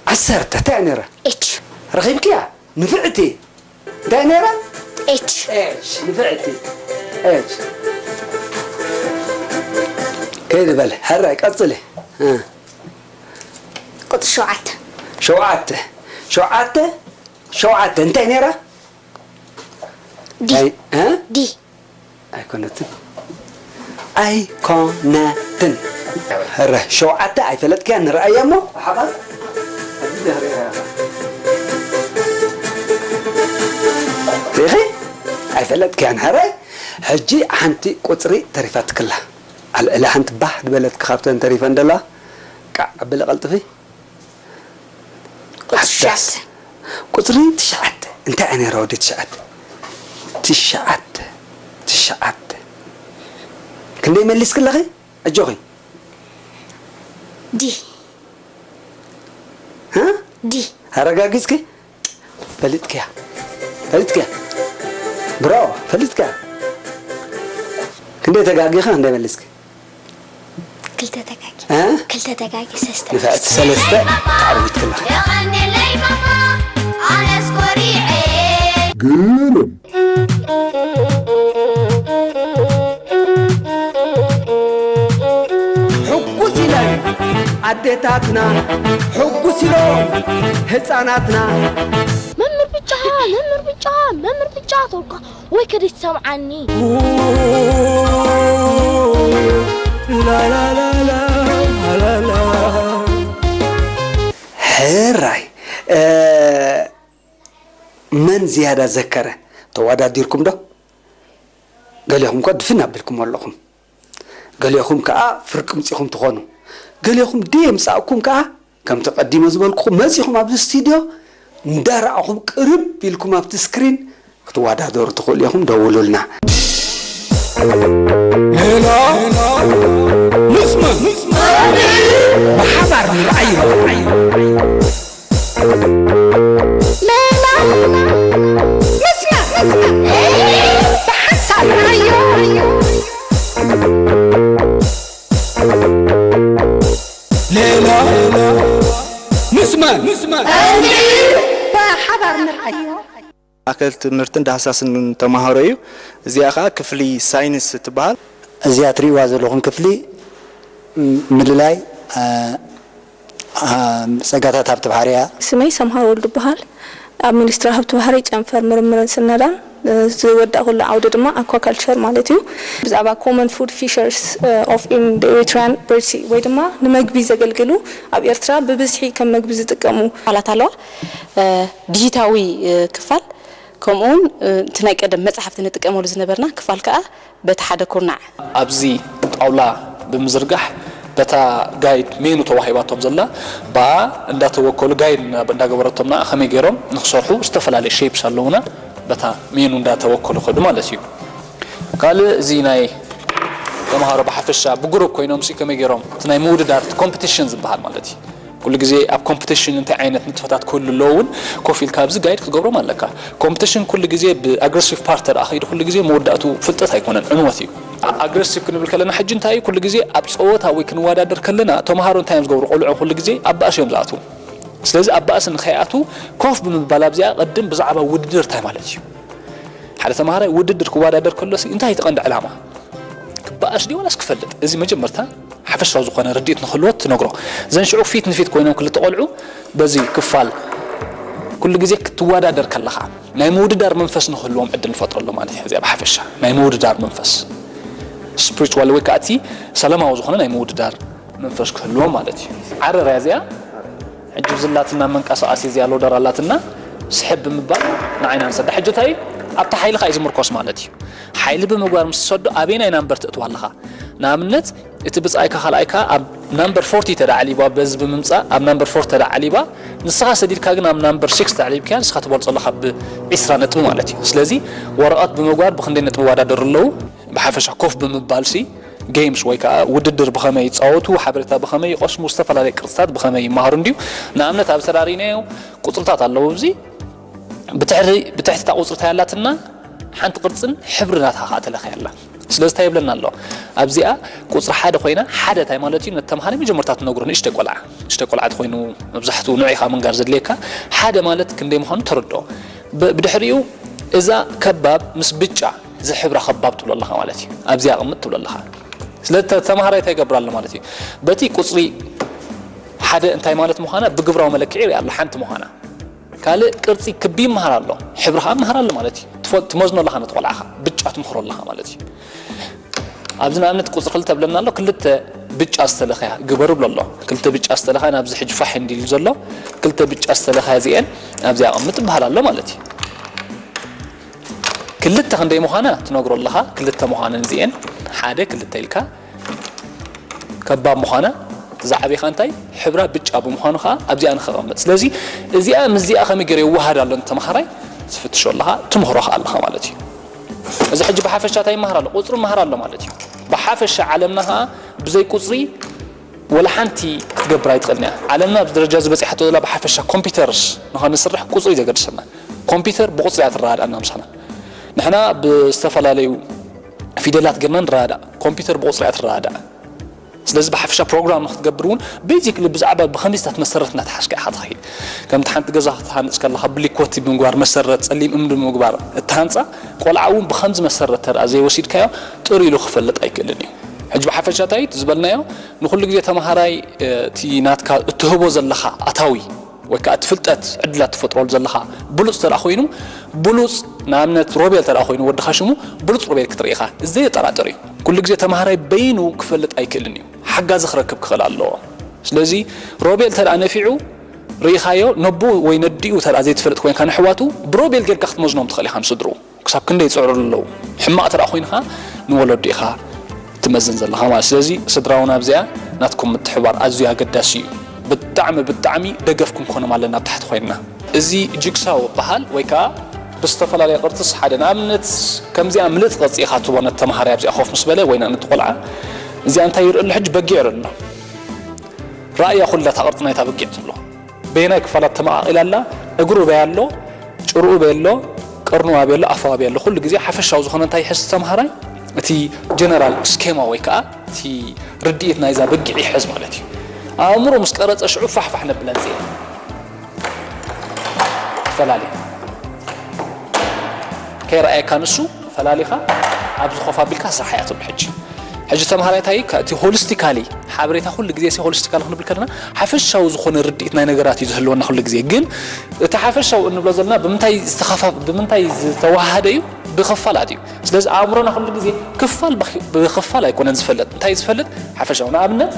ዓሰርተ። እንታይ እያ ነይራ? ኤች። ረኺብክያ? ንፍዕቲ። እንታይ ነይራ? ኤች። ኤች፣ ንፍዕቲ። ኤች። ከይዲ በለ፣ ሕራይ፣ ቀጽሊ። እ። ቁጽሪ ሸውዓተ። ሸውዓተ። ሸውዓተ። ሸውዓተ። እንታይ ነይራ? ዲ። ኣይ፣ እ? ዲ። ኣይኮነትን። ኣይኮነትን። ሕረ፣ ሸውዓተ ኣይፈለጥክያ፣ ንርኣያ እሞ። ሓባር? ሪኺ? ኣይፈለጥክያን፣ ሕረ። ሕጂ ሓንቲ ቁጽሪ ተሪፋትክላ። ኣልዕሊ ሓንቲ ባህ ዝበለትኪ ካብተን ተሪፈን ደለዋ። ቃዕ ኣብሊ ቀልጥፊ። ቁጽሪ ሓዳስ። ትሽዓተ። ቁጽሪ ትሽዓተ። እንታይ እያ ነይራ ወዲ ትሽዓተ? ትሽዓተ። ትሽዓተ። ክንደይ መሊስክለኺ? ኣጆኺ። ዲ። እ? ዲ። ኣረጋጊጽኪ? ፈሊጥክያ። ፈሊጥክያ። ብሮ፣ ፈሊጥክያ። ክንደይ ተጋጊኻ፣ ክንደይ መሊስኪ? ክልተ ተጋጊ። እ? ክልተ ተጋጊ፣ ሰለስተ። ንፍዕቲ ሰለስተ ተዓዊትክላ። የቐንየለይ ባባ፣ ኣነስ ኮሪዐ። ግርም። ሕጉስ ኢለን ኣዴታትና፣ ሕጉስ ኢሎም ህፃናትና። መምህር ብጫ፣ መምህር ብጫ፣ መምህር ብጫ ተውካ። ወይ ከደይ ትሰምዓኒ። ሕራይ፣ እ፣ መን ዝያዳ ዘከረ? ተወዳዲርኩም ዶ? ገሊኹም እኮ ድፍን ኣቢልኩም ኣለኹም። ገሊኹም ከኣ ፍርቂ ምጺኹም ትኾኑ። ገሊኹም ደየምጻእኩም ከኣ ከምቲ ቀዲመ ዝበልኩኹም መጺኹም ኣብዚ ስቱድዮ እንዳረኣኹም ቅርብ ኢልኩም ኣብቲ ስክሪን ክትወዳደሩ ትኽእሉ ኢኹም። ደውሉልና። ሌላ ንስማ፣ ብሓባር ንርኣዮ። ሌላ ንስማ፣ ብሓንሳብ ንርኣዮ። ሌላ ንስማ፣ ብሓባር ንርኣዮ። ማእከል ትምህርትን ዳህሳስን ተማሃሮ እዩ። እዚኣ ኸኣ ክፍሊ ሳይንስ ትበሃል። እዚኣ ትርእይዋ ዘለኹም ክፍሊ ም-፣ ምልላይ፣ አ፣ አ፣ ጸጋታት ሃብቲ ባሕሪ እያ። ስመይ ሰምሃር ወልዱ ይበሃል። ኣብ ሚኒስትሪ ሃብቲ ባሕሪ ጨንፈር ምርምርን ስነዳን፣ እ፣ ዝወዳእኩሉ ዓውዲ ድማ ኣኳካልቸር ማለት እዩ። ብዛዕባ ኮመን ፉድ ፊሸርስ፣ እ፣ ኦፍ ኢን ኤሪትሪያን ሬድ ሲ ወይ ድማ ንመግቢ ዘገልግሉ ኣብ ኤርትራ ብብዝሒ ከም መግቢ ዝጥቀሙ ክፋላት ኣለዋ። እ፣ ዲጂታዊ፣ እ፣ ክፋል ከምኡውን፣ እ፣ እቲ ናይ ቀደም መጻሕፍቲ ንጥቀመሉ ዝነበርና ክፋል ከኣ በቲ ሓደ ኩርናዕ። ኣብዚ ጣውላ ብምዝርጋሕ በታ ጋይድ ሜኑ ተዋሂባቶም ዘላ ብኣ እንዳተወከሉ ጋይድ እንዳ-፣ እንዳገበረቶም ንዓ ከመይ ገይሮም ንክሰርሑ ዝተፈላለየ ሼፕስ ኣለውና በታ ሜኑ እንዳተወከሉ ከዱ ማለት እዩ። ካልእ እዚ ናይ ተምሃሮ ብሓፈሻ ብግሩፕ ኮይኖም ሲ ከመይ ገይሮም እቲ ናይ ምውድዳር ኮምፒቲሽን ዝበሃል ማለት እዩ። ኩሉ ግዜ ኣብ ኮምፒቲሽን እንታይ ዓይነት ንጥፈታት ክህሉ ኣለዎ እውን ኮፍ ኢልካ ኣብዚ ጋይድ ክትገብሮም ኣለካ። ኮምፒቲሽን ኩሉ ግዜ ብኣግረሲቭ ፓርት ተደኣ ከይዱ ኩሉ ግዜ መወዳእቱ ፍልጠት ኣይኮነን፣ ዕንወት እዩ። ኣግረሲቭ ክንብል ከለና ሕጂ እንታይ እዩ፣ ኩሉ ግዜ ኣብ ፀወታ ወይ ክንወዳደር ከለና ተምሃሮ እንታይ እዮም ዝገብሩ? ቆልዑ ኩሉ ግዜ ኣብ ባእሲ እዮም ዝኣትዉ። ስለዚ ኣብ ባእሲ ንኸይኣትዉ ኮፍ ብምባል ኣብዚኣ ቅድም ብዛዕባ ውድድር እንታይ ማለት እዩ፣ ሓደ ተምሃራይ ውድድር ክወዳደር ከሎ ሲ እንታይ እዩ እቲ ቀንዲ ዕላማ? ክበኣስ ድዩ ዋላስ ክፈልጥ? እዚ መጀመርታ ሓፈሻዊ ዝኾነ ርድኢት ንክህልዎ ትነግሮ። ዘን ሽዑ ፊት ንፊት ኮይኖም ክልተ ቆልዑ በዚ ክፋል ኩሉ ግዜ ክትወዳደር ከለኻ ናይ ምውድዳር መንፈስ ንክህልዎም ዕድል ንፈጥረሎም ማለት እዩ። እዚኣ ብሓፈሻ ናይ ምውድዳር መንፈስ ስፕሪቹዋል ወይ ከዓ እቲ ሰላማዊ ዝኾነ ናይ ምውድዳር መንፈስ ክህልዎም ማለት እዩ። ዓረር እያ እዚኣ። ሕጂ ብዝላትና መንቀሳቐሲ እዚኣ ሎደር ኣላትና ስሕብ ብምባል ንዓይና ንሰዳ። ሕጂ እንታይ ኣብቲ ሓይልኻ እዩ ዝምርኮስ ማለት እዩ። ሓይሊ ብምግባር ምስ ትሰዶ ኣበየናይ ናምበር ትእትዋ ኣለኻ? ንኣብነት እቲ ብጻይካ ካልኣይካ ኣብ ናምበር ፎርቲ ተዳዕሊባ በዚ ብምምጻእ ኣብ ናምበር ፎርቲ ተዳዕሊባ ንስኻ ሰዲድካ ግን ኣብ ናምበር ሲክስ ተዕሊብካ ንስኻ ትበልጾ ኣለኻ ብዒስራ ነጥቢ ማለት እዩ። ስለዚ ወረቐት ብምግባር ብክንደይ ነጥቢ ይወዳደሩ ኣለዉ? ብሓፈሻ ኮፍ ብምባል ሲ ጌምስ ወይ ከዓ ውድድር ብኸመይ ይጻወቱ፣ ሓበሬታ ብኸመይ ይቐስሙ፣ ዝተፈላለዩ ቅርጽታት ብኸመይ ይመሃሩ እንድዩ። ንኣብነት ኣብ ተራሪናዮ ቁጽርታት ኣለዉ። ኣብዚ ብትሕቲ ብትሕቲ እታ ቁጽሪ እንታይ ኣላትና ሓንቲ ቅርጽን ሕብሪ ናታ ከዓ ተለኽያ ኣላ። ስለዚ እንታይ ይብለና ኣሎ? ኣብዚኣ ቁጽሪ ሓደ ኮይና፣ ሓደ እንታይ ማለት እዩ? ነቲ ተምሃራይ መጀመርታ ትነግሮ ንእሽተይ ቆልዓ፣ ንእሽተይ ቆልዓ ተኮይኑ መብዛሕትኡ ንዑ ኢኻ ምንጋር ዘድልየካ። ሓደ ማለት ክንደይ ምዃኑ ተረድኦ። ብ- ብድሕሪኡ እዛ ከባብ ምስ ብጫ ዝሕብራ ከባብ ትብሎ ኣለኻ ማለት እዩ። ኣብዚኣ ኣቕምጥ ትብሎ ኣለኻ። ስለዚ ተ- ተምሃራይ እንታይ ይገብር ኣሎ ማለት እዩ? በቲ ቁጽሪ ሓደ እንታይ ማለት ምዃና ብግብራዊ መለክዒ ይርኢ ኣሎ፣ ሓንቲ ምዃና። ካልእ ቅርጺ ክቢ ይመሃር ኣሎ፣ ሕብሪ ኸዓ ይመሃር ኣሎ ማለት እዩ። ትፈ- ትመዝኖ ኣለኻ ነቲ ቆልዓኻ፣ ብጫ ትምኽሮ ኣለኻ ማለት እዩ። ኣብዚ ንኣብነት ቁጽሪ ክልተ ብለና ኣሎ፣ ክልተ ብጫ ዝተለኸያ ግበሩ ብሎ ኣሎ። ክልተ ብጫ ዝተለኸያ ናብዚ ሕጂ ፋሕ እንዲሉ ዘሎ፣ ክልተ ብጫ ዝተለኸያ እዚኤን ኣብዚ ኣቐምጥ ይበሃል ኣሎ ማለት እዩ። ክልተ ክንደይ ምዃና ትነግሮ ኣለኻ፣ ክልተ ምዃነን እዚኤን፣ ሓደ ክልተ ኢልካ ከባብ ምዃና፣ እዛ ዓቢኻ እንታይ ሕብራ ብጫ ብምዃኑ ኸዓ ኣብዚኣ ንኸቐምጥ። ስለዚ እዚኣ ምስዚኣ ከመይ ገይሩ ይወሃድ ኣሎ ንተምሃራይ ትፍትሾ ኣለኻ፣ ትምህሮ ኸዓ ኣለኻ ማለት እዩ። እዚ ሕጂ ብሓፈሻ እንታይ ይመሃር ኣሎ? ቁጽሪ ይመሃር ኣሎ ማለት እዩ። ብሓፈሻ ዓለምና ኸዓ ብዘይ ቁጽሪ ወላ ሓንቲ ክትገብር ኣይትኽእልን እያ። ዓለምና ኣብዚ ደረጃ እዚ በጺሓቶ ዘላ ብሓፈሻ ኮምፒውተርስ ንኸንስርሕ ቁጽሪ እዩ ዘገድሰና። ኮምፒውተር ብቁጽሪ እያ ትረዳድኣና ምሳና። ንሕና ብዝተፈላለዩ ፊደላት ጌርና ንረዳዳእ፣ ኮምፒውተር ብቁጽሪ እያ ትረዳዳእ። ስለዚ ብሓፈሻ ፕሮግራም ንክትገብር እውን ቤዚክሊ ብዛዕባ ብኸምዚታት መሰረት እናተሓዝካ ኢኻ ትኸይድ። ከምቲ ሓንቲ ገዛ ክትሃንጽ ከለኻ ብሊኮቲ ብምግባር መሰረት ጸሊም እምኒ ብምግባር እትሃንጻ ቆልዓ እውን ብኸምዚ መሰረት ተደኣ ዘይወሲድካዮ ጥር ኢሉ ክፈልጥ ኣይክእልን እዩ። ሕጂ ብሓፈሻ እንታይ እዩ ዝበልናዮ? ንኹሉ ግዜ ተምሃራይ እቲ ናትካ እትህቦ ዘለኻ ኣታዊ ወይ ከዓ እቲ ፍልጠት ዕድላት ትፈጥረሉ ዘለኻ ብሉፅ ተደኣ ኮይኑ ብሉፅ ንኣብነት ሮቤል ተደኣ ኮይኑ ወድኻ ሽሙ ብሉፅ ሮቤል ክትርኢ ኢኻ። እዚ ዘየጠራጥር እዩ። ኩሉ ግዜ ተምሃራይ በይኑ ክፈልጥ ኣይክእልን እዩ። ሓጋዚ ክረክብ ክኽእል ኣለዎ። ስለዚ ሮቤል ተደኣ ነፊዑ ርኢኻዮ ነቦ ወይ ነዲኡ ተደኣ ዘይትፈልጥ ኮይንካ ንሕዋቱ ብሮቤል ጌርካ ክትመዝኖም ትኽእል ኢኻ ንስድርኡ። ክሳብ ክንደይ ይፅዕሩ ኣለዉ። ሕማቕ ተደኣ ኮይንኻ ንወለዱ ኢኻ ትመዝን ዘለኻ ማለት። ስለዚ ስድራውን ኣብዚኣ ናትኩም ምትሕባር ኣዝዩ ኣገዳሲ እዩ። ብጣዕሚ ብጣዕሚ ደገፍኩም ክኾኖም ኣለና ኣብ ታሕቲ ኮይንና። እዚ ጅግሳው ይበሃል ወይ ከዓ ብዝተፈላለየ ቅርፅስ ሓደ ንኣብነት ከምዚኣ ምልጥ ቅርፂ ኢኻ ትቦ ነቲ ተምሃራይ ኣብዚኣ ኮፍ ምስ በለ ወይ ነቲ ቆልዓ እዚኣ እንታይ ይርኢ ኣሎ ሕጂ በጊዕ ይርኢ ኣሎ። ራእያ ኩላ እታ ቅርፂ ናይታ በጊዕ ትብሎ። በየናይ ክፋላት ተመቓቒላ ኣላ? እግሩ በይ ኣሎ፣ ጭርኡ በይ ኣሎ፣ ቅርኑ ኣበይ ኣሎ፣ ኣፉ ኣበይ ኣሎ። ኩሉ ግዜ ሓፈሻዊ ዝኾነ እንታይ ይሕዝ ተምሃራይ? እቲ ጀነራል ስኬማ ወይ ከዓ እቲ ርድኢት ናይዛ በጊዕ ይሕዝ ማለት እዩ። ኣእምሮ ምስ ቀረፀ ሽዑ ፋሕፋሕ ነብለን እዚኤን። ፈላሊ ከይረኣየካ ንሱ ፈላሊኻ ኣብዚ ኮፍ ኣቢልካ ስራሕ እያ ትብል። ሕጂ ሕጂ ተምሃራይ እንታይ እዩ? እቲ ሆሊስቲካሊ ሓበሬታ ኩሉ ግዜ ሲ ሆሊስቲካሊ ክንብል ከለና ሓፈሻዊ ዝኾነ ርድኢት ናይ ነገራት እዩ ዝህልወና ኩሉ ግዜ። ግን እቲ ሓፈሻዊ እንብሎ ዘለና ብምንታይ ዝተኸፋ- ብምንታይ ዝተዋሃደ እዩ? ብኽፋላት እዩ። ስለዚ ኣእምሮና ኩሉ ግዜ ክፋል ብኽ- ብኽፋል ኣይኮነን ዝፈልጥ። እንታይ እዩ ዝፈልጥ? ሓፈሻዊ። ንኣብነት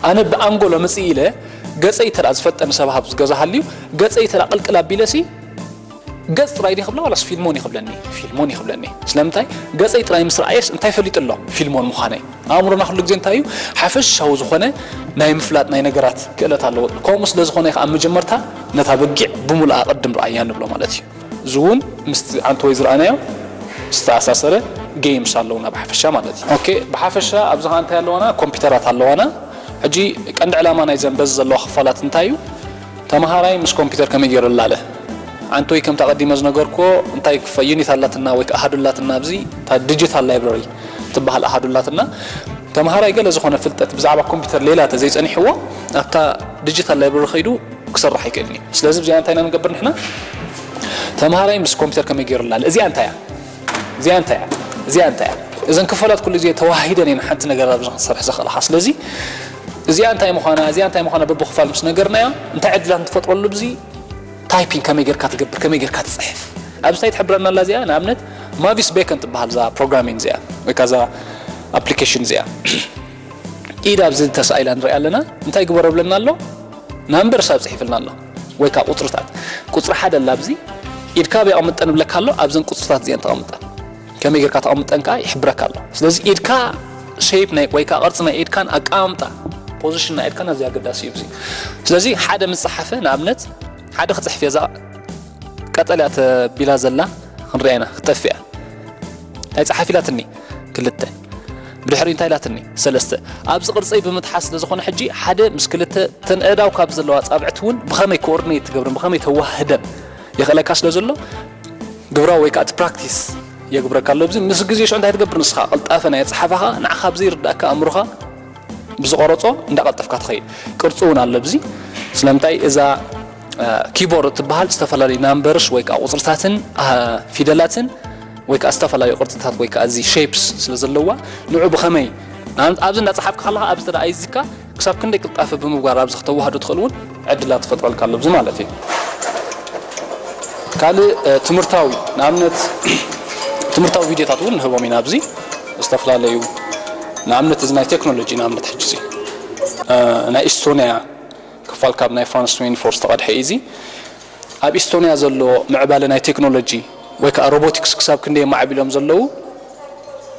ኣነ ብኣንጎሎ ምጽእ ኢለ ገጸይ ተራ ዝፈልጠኒ ሰብ ኣብ ገዛ ሃልዩ ገጸይ ተራ ቅልቅል ኣቢለ ሲ ገጽ ጥራይ ድዩ ክብላ ዋላስ ፊልሞን እዩ ክብለኒ? ፊልሞን እዩ ክብለኒ። ስለምንታይ? ገጸይ ጥራይ ምስ ረኣየስ እንታይ ፈሊጡ ኣሎ? ፊልሞን ምዃነይ። ኣእምሮና ኩሉ ግዜ እንታይ እዩ? ሓፈሻዊ ዝኾነ ናይ ምፍላጥ ናይ ነገራት ክእለት ኣለዎ። ከምኡ ስለ ዝኾነ ከኣ ኣብ መጀመርታ ነታ በጊዕ ብምሉኣ ቅድም ረኣያ ንብሎ ማለት እዩ። እዚ እውን ምስቲ ዓንተወይ ዝረኣናዮ ዝተኣሳሰረ games ኣለውና ብሓፈሻ ማለት እዩ። ኦኬ፣ ብሓፈሻ ኣብዚ ኸዓ እንታይ ኣለዋና? ኮምፒውተራት ኣለዋና። ሕጂ ቀንዲ ዕላማ ናይዘን በዚ ዘለዋ ክፋላት እንታይ እዩ? ተምሃራይ ምስ ኮምፒውተር ከመይ ገይሩ ላለ? ኣንቶይ ከምቲ ኣቐዲመ ዝነገርኩዎ እንታይ ክፋ-፣ ዩኒት ኣላትና ወይ ከዓ ኣሃዱ ኣላትና ኣብዚ እታ ዲጂታል ላይብረሪ ትበሃል ኣሃዱ ኣላትና። ተምሃራይ ገለ ዝኾነ ፍልጠት ብዛዕባ ኮምፒውተር ሌላ ተዘይጸኒሕዎ ኣብታ ዲጂታል ላይብረሪ ከይዱ ክሰርሕ ኣይክእልን እዩ። ስለዚ እዚኣ እንታይ ኢና ንገብር ንሕና? ተምሃራይ ምስ ኮምፒውተር ከመይ ገይሩ ላለ? እዚኣ እንታይ እያ? እዚኣ እንታይ እያ? እዚኣ እንታይ እያ? እዘን ክፋላት ኩሉ ግዜ ተዋሂደን እየን ሓንቲ ነገር ኣብዚ ክንሰርሕ ዘኽእላኻ። ስለዚ እዚኣ እንታይ ምዃና፣ እዚኣ እንታይ ምዃና በብኽፋል ምስ ነገርናያ እንታይ ዕድላት ንትፈጥረሉ ብዚ ታይፒንግ ከመይ ጌርካ ትገብር፣ ከመይ ጌርካ ትጽሕፍ። ኣብዚ እንታይ ትሕብረና ኣላ እዚኣ? ንኣብነት ማቪስ ቤከን ትበሃል እዛ ፕሮግራሚንግ እዚኣ ወይ ከዓ እዛ ኣፕሊኬሽን እዚኣ። ኢድ ኣብዚ ተሳኢላ ንሪኣ ኣለና። እንታይ ግበሮ ብለና ኣሎ? ናምበርስ ኣብ ጽሒፍልና ኣሎ ወይ ከዓ ቁጽርታት። ቁጽሪ ሓደ ኣላ ኣብዚ ኢድካ ኣብ የቐምጠን ብለካ ኣሎ። ኣብዘን ቁጽርታት እዚአን ተቐምጠን። ከመይ ጌርካ ተቐምጠን ከዓ ይሕብረካ ኣሎ። ስለዚ ኢድካ ሼፕ ናይ ወይ ከዓ ቅርጺ ናይ ኢድካን ኣቀማምጣ ፖዚሽን ናይ ኢድካን ኣዝዩ ኣገዳሲ እዩ እዚ። ስለዚ ሓደ ምስ ጸሓፈ ንኣብነት ሓደ ክጽሕፍ እየ እዛ ቀጠልያ ተቢላ ዘላ ክንሪኣ ኢና ክትጠፍእ እያ። እንታይ ጸሓፍ ኢላትኒ? ክልተ። ብድሕሪ እንታይ ኢላትኒ? ሰለስተ። ኣብዚ ቅርጸይ ብምጥሓስ ስለ ዝኾነ ሕጂ ሓደ ምስ ክልተ ተን ኣእዳው ካብ ዘለዋ ኣጻብዕቲ እውን ብኸመይ ኮኦርዲኔት ትገብርን ብኸመይ ተዋህደን የኽእለካ ስለ ዘሎ ግብራዊ ወይ ከዓ እቲ ፕራክቲስ የግብረካ ኣሎ። ኣብዚ ምስ ግዜ ሽዑ እንታይ ትገብር ንስኻ? ቅልጣፈ ናይ ኣጸሓፋኻ ንዓኻ ኣብ ዘይርዳእካ ኣእምሮኻ ብዝቐረጾ እንዳቐልጠፍካ ትኸይድ። ቅርጺ እውን ኣሎ ኣብዚ። ስለምንታይ እዛ እ፣ ኪቦርድ እትበሃል ዝተፈላለዩ ናምበርስ ወይ ከዓ ቁፅርታትን አ፣ ፊደላትን ወይ ከዓ ዝተፈላለዩ ቅርፅታት ወይ ከዓ እዚ ሼፕስ ስለ ዘለዋ ንዑ ብኸመይ ንኣብነት ኣብዚ እንዳፀሓፍካ ከለኻ ኣብዚ ተደኣ ኣይዝካ ክሳብ ክንደይ ቅልጣፈ ብምግባር ኣብዚ ከተዋህዶ ትኽእል እውን ዕድላት ትፈጥረልካ ኣሎ ኣብዚ ማለት እዩ። ካልእ እ፣ ትምህርታዊ ንኣብነት ትምህርታዊ ቪድዮታት እውን ንህቦም ኢና ኣብዚ ዝተፈላለዩ ንኣብነት እዚ ናይ ቴክኖሎጂ ንኣብነት ሕጂ እዚ እ፣ ናይ ኢስቶንያ ክፋል ካብ ናይ ፍራንስ ትዌንቲ ፎር ዝተቐድሐ እዩ። እዚ ኣብ ኢስቶንያ ዘሎ ምዕባለ ናይ ቴክኖሎጂ ወይ ከዓ ሮቦቲክስ ክሳብ ክንደይ የማዕቢሎም ዘለዉ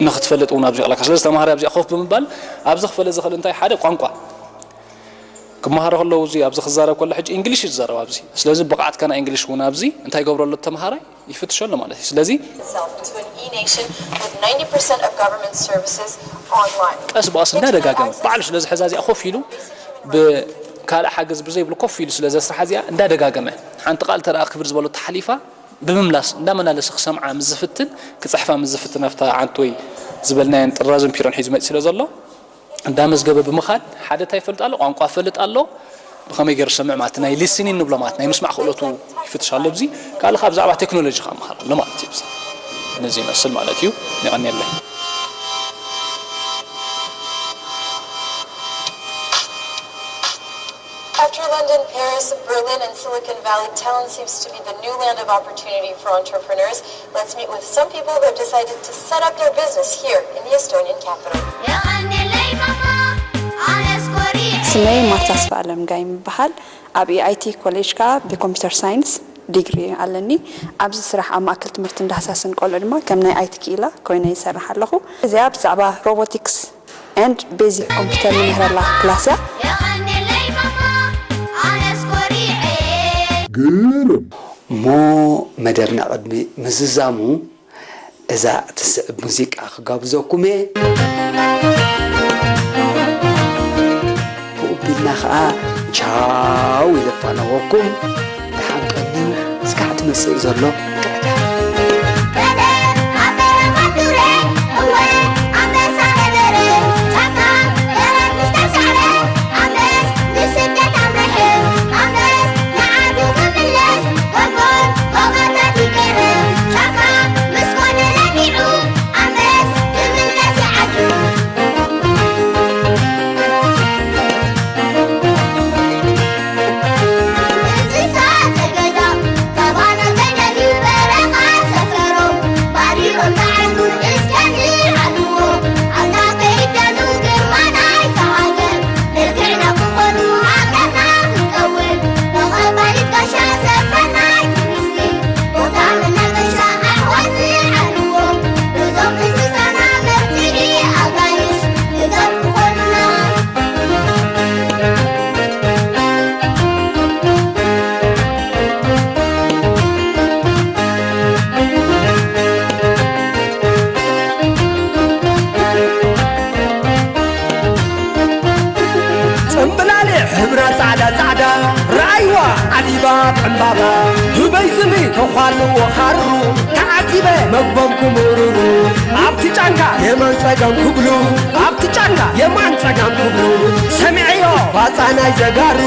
ንክትፈልጥ እውን ኣብዚ ይኽእለካ። ስለዚ ተምሃራይ ኣብዚኣ ኮፍ ብምባል ኣብዚ ክፈለ ዝኽእል እንታይ ሓደ ቋንቋ ክመሃሩ ከለዉ እዚ ኣብዚ ክዛረብ ከሎ ሕጂ እንግሊሽ እዩ ዝዛረብ ኣብዚ። ስለዚ ብቕዓትካ ናይ እንግሊሽ እውን ኣብዚ እንታይ ይገብረሉ ተምሃራይ ይፍትሸሉ ማለት እዩ። ስለዚ itself into an e-nation with ninety percent of government services online. ቀስ ብቐስ እንዳደጋገመ ባዕሉ ስለ ዝሕዛ እዚኣ ኮፍ ኢሉ ብካልእ ሓገዝ ብዘይብሉ ኮፍ ኢሉ ስለ ዘስርሓ እዚኣ እንዳደጋገመ ሓንቲ ቃል ተደኣ ክብር ዝበሎ ተሓሊፋ ብምምላስ እንዳመላለሰ ክሰምዓ ምስ ዝፍትን ክፅሕፋ ምስ ዝፍትን ኣብታ ዓንቶይ ዝበልናየን ጥራዝን ፒሮን ሒዙ መፂ ስለ ዘሎ እንዳመዝገበ ብምኻድ ሓደ እንታይ ይፈልጥ ኣሎ? ቋንቋ ይፈልጥ ኣሎ። ብኸመይ ገይሩ ዝሰምዕ ማለት ናይ ሊስኒን ንብሎ ማለት ናይ ምስማዕ ክእለቱ ይፍትሽ ኣሎ። ኣብዚ ካልእ ካብ ብዛዕባ ቴክኖሎጂ ከዓ መሃር ኣሎ ማለት እዩ። ኣብዚ ነዚ ይመስል ማለት እዩ። የቐንየለይ። After London, Paris, Berlin, and Silicon Valley, Tallinn seems to be the new land of opportunity for entrepreneurs. Let's meet with some people who have decided to set up their business here in the Estonian capital. ስመይ ማርታ ኣስፋ ኣለምጋይ ይበሃል። ኣብ ኢኣይቲ ኮሌጅ ከዓ ብኮምፒውተር ሳይንስ ዲግሪ ኣለኒ። ኣብዚ ስራሕ ኣብ ማእከል ትምህርትን ዳህሳስን ቆልዑ ድማ ከም ናይ ኣይቲ ክኢላ ኮይነ ይሰርሕ ኣለኹ። እዚኣ ብዛዕባ ሮቦቲክስ and basic computer ንምህረላ ክላስ እያ። ግርም እሞ መደብና ቅድሚ ምዝዛሙ እዛ እትስዕብ ሙዚቃ ክጋብዘኩም እየ። ብኡ ቢልና ኸዓ ቻው ኢለ እፋነወኩም። ደሓን ቀንዩ። ስጋዕ ትመጽእ ዘሎ። ዕምባባ ህበይ ዝሚ ተዃሉ ወኻሩ ተዓዚበ መግቦም ክምርሩ ኣብቲ ጫንካ የማን ጸጋም ክብሉ ኣብቲ ጫንካ የማን ጸጋም ክብሉ ሰሚዐዮ ባጻ ናይ ጀጋሩ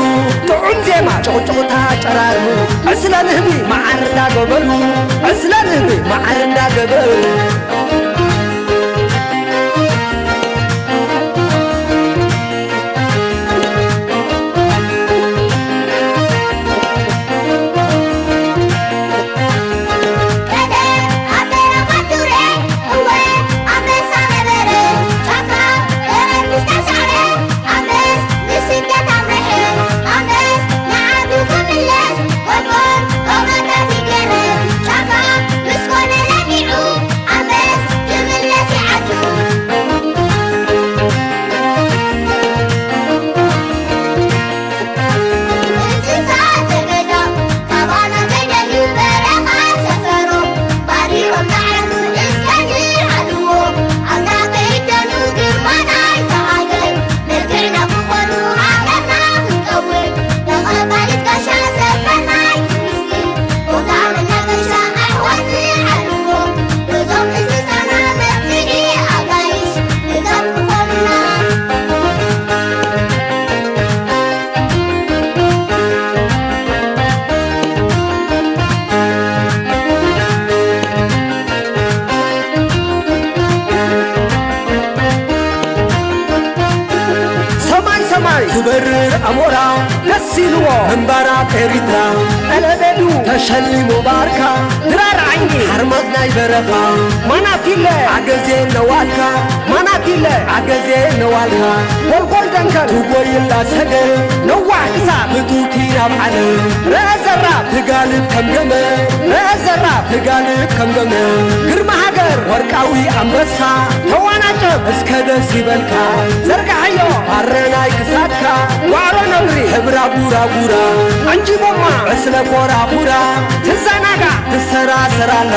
ጥዑም ዜማ ጭቕጭቕታ ጨራሩ ዕስለ ንህቢ መዓር እንዳገበሩ ዕስለ ንህቢ መዓር እንዳገበሩ ሰማይ ሰማይ ትበርር ኣሞራ ደስ ኢልዎ ምንባራ ኤሪትራ ቀለቤዱ ተሸሊሙ ባርካ ድራር ዓይኒ ሓርማዝ ናይ በረኻ ማናቲለ ኣገዜ ነዋልካ ማናቲለ ኣገዜ ነዋልካ ጎልጎል ደንከል ትጎይላ ሰገ ነዋሕ ክሳብ ብቱቲ ናብ ዓለም ረአ ዘራብ ትጋልብ ከም ገመ ረአ ዘራብ ትጋልብ ከም ገመ ግርማ ሃገር ወርቃዊ ኣንበሳ ተዋናጨብ እስከ ደስ ይበልካ ዘርጋሓዮ ኣረናይ ክሳድካ ዋዕሮ ነብሪ ሕብራ ቡራቡራ ኣንጂቦማ ዕስለ ኮራኹራ ትዘናጋ ትሰራሰራላ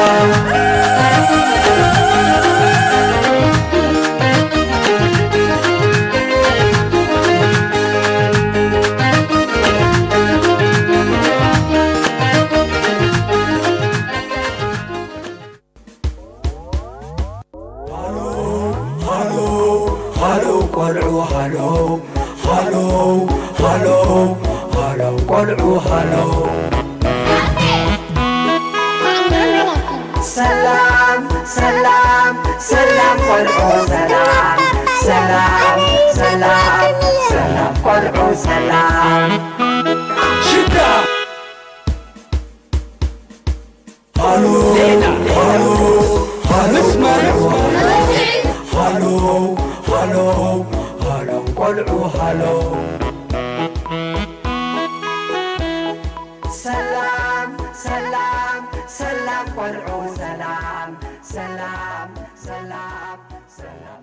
ሃሎ ሃሎ ሃሎ ቆልዑ ሃሎ ሃሎ ሃሎ ሃሎ ቆልዑ ሃሎ ሰላም ሰላም ሰላም ቆልዑ ሰላም ሰላም ሰላም ሰላም ቆልዑ ሰላም ሽዳ ሃሎ ዜና ሃሎ ሃሎ መስመር ሃሎ ሃሎ ሃሎ ቆልዑ ሃሎ ሰላም ሰላም ሰላም ቆልዑ ሰላም ሰላም ሰላም ሰላም